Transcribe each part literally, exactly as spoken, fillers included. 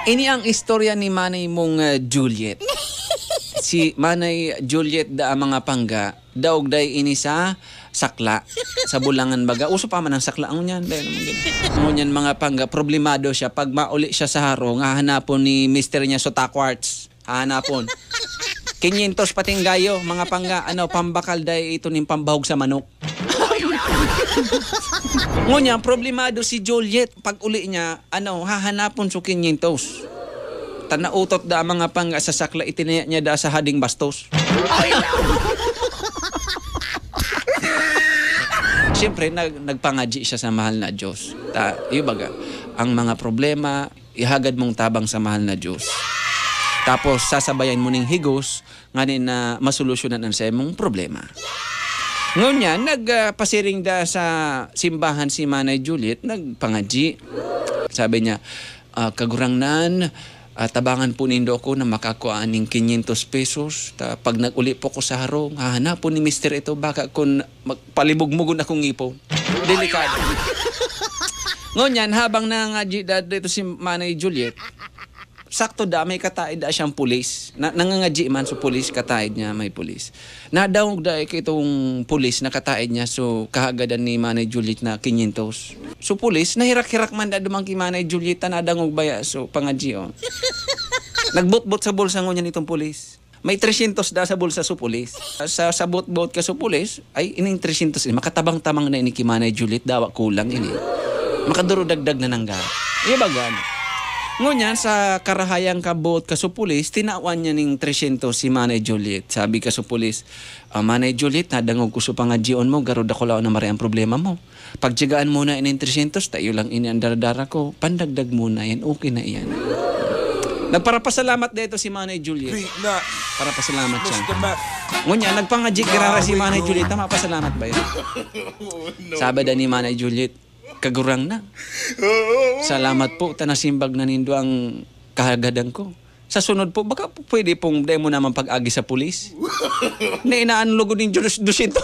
Ini ang istorya ni Manay mong, ah, Juliet. Si Manay Juliet da ang mga pangga, daog day ini sa sakla, sa bulangan baga. Uso pa man ang sakla, ngunyan, dai naman gid. Ngunyan, mga pangga, problemado siya. Pag mauli siya sa harong, hahanapon ni mister niya sa Taquarts. Hahanapon. Quinientos pating gayo, mga pangga, ano, pambakal day ito ning pambahog sa manok. Ngunyan, problemado si Juliet. Pag uli niya, ano, hahanapon so quinientos. Ta nautot da ang mga pangga sa sakla, itinaya niya da sa hading bastos. Siyempre, nag-, nagpangadyi siya sa mahal na Diyos. Ta, yung baga, ang mga problema, ihagad mong tabang sa mahal na Diyos. Tapos, sasabayan mo ning higos, nganing na masolusyonan an saimong problema. Ngunyan, nag, ah, pasiring da sa simbahan si Manay Juliet, nagpangadyi. Sabi niya, ah, "Kagurangnan, ah, tabangan po nindo ako na makakua ning quinientos pesos. Ta pag nag-uli po ko sa harong, hahanapon ni mister ito, baka kun mag-, palibog-mugon akong ngipon." Delikado. Ngunyan, habang nangangadyi da dito si Manay Juliet, sakto da, may kataed da siyang pulis. Na, nangangadyi man, so pulis, kataed niya may pulis. Nadangog da itong pulis na kataed niya, so kahagadan ni Manay Juliet na quinientos. So pulis, nahirak-hirak man da duman ki Manay Juliet, ta nadangog baya, so pangadyi, oh. Nagbutbot sa bulsa ngunyan itong pulis. May tresyentos da sa bulsa so pulis. Sa, sa butbot ka so pulis, ay, ining tresyentos, eh, makatabang-tabang na ini ki Manay Juliet, dawa kulang ini. Makadurudagdag na nangga. Iya baga, ano? Ngunyan, sa karahayang kabuot ka so pulis, tinawan niya ning tresyentos si Manay Juliet. Sabi ka so pulis, "Ah, Manay Juliet, nadangog ko so pangadyion mo, garo dakula na maray ang problema mo. Pagtiyagaan mo na ining tresyentos, ta iyo lang ini ang daradara ko. Pandagdag mo na yan, okay na iyan." Nagparapasalamat dito si Manay Juliet. Parapasalamat siya. Ngunyan, nagpangadyi giraray si Manay Juliet. Tama, pasalamat ba yun? Sabi daw ni Manay Juliet, "Kagurangnan, salamat po, ta nasimbag na nindo ang kahagadan ko. Sa sunod po, baka po pwede pong dai mo naman pag-agi sa pulis." Nainaan lugod nin dos-, dosyentos.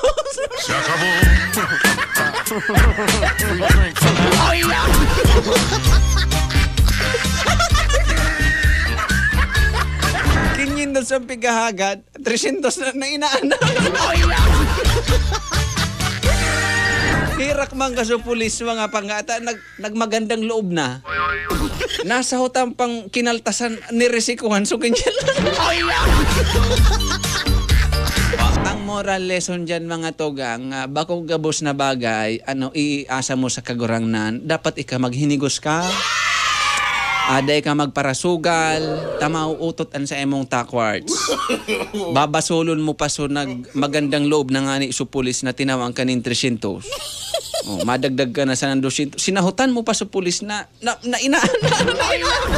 Quinientos ang pighahagad, tresyentos na, nainaan na. Hirak man ka sa pulis, mga pangata, nag-, nagmagandang loob na. Nasa hutang pang kinaltasan, nirisikuhan, so ganyan lang. Ang moral lesson dyan, mga tugang, ah, bako gabos na bagay, ano, iasa mo sa Kagurangnan, dapat ika maghinigos ka. Ah, dai ka magparasugal, ta mauutot an sa imong Taquarts. Babasolon mo pa, so nag-, magandang loob na ngani so pulis na tinawag ka nin tresyentos. Oh, madagdag ka na sa nang dosyentos. Sinahutan mo pa so pulis na, na, na inaan, na inaan.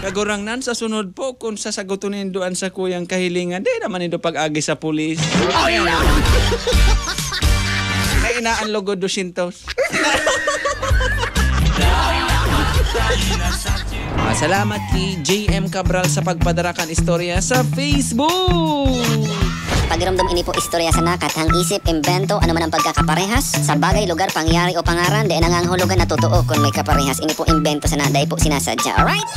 Kagurangnan, sa sunod po, kung sasaguton nindo an sakuyang kahilingan, di naman nindo pag-agi sa pulis. Ay, na! Nainaan lugod dosyentos. Ah, salamat ki J M Cabral sa pagpadara kan istorya sa Facebook. Pagiromdom, ini po istorya sana, kathang isip, imbento, ano man ang pagkakaparehas sa bagay, lugar, pangyayari o pangaran, dai nangangahulugan na totoo kun may kaparehas. Ini po imbento sana, dai po sinasadya. Alright?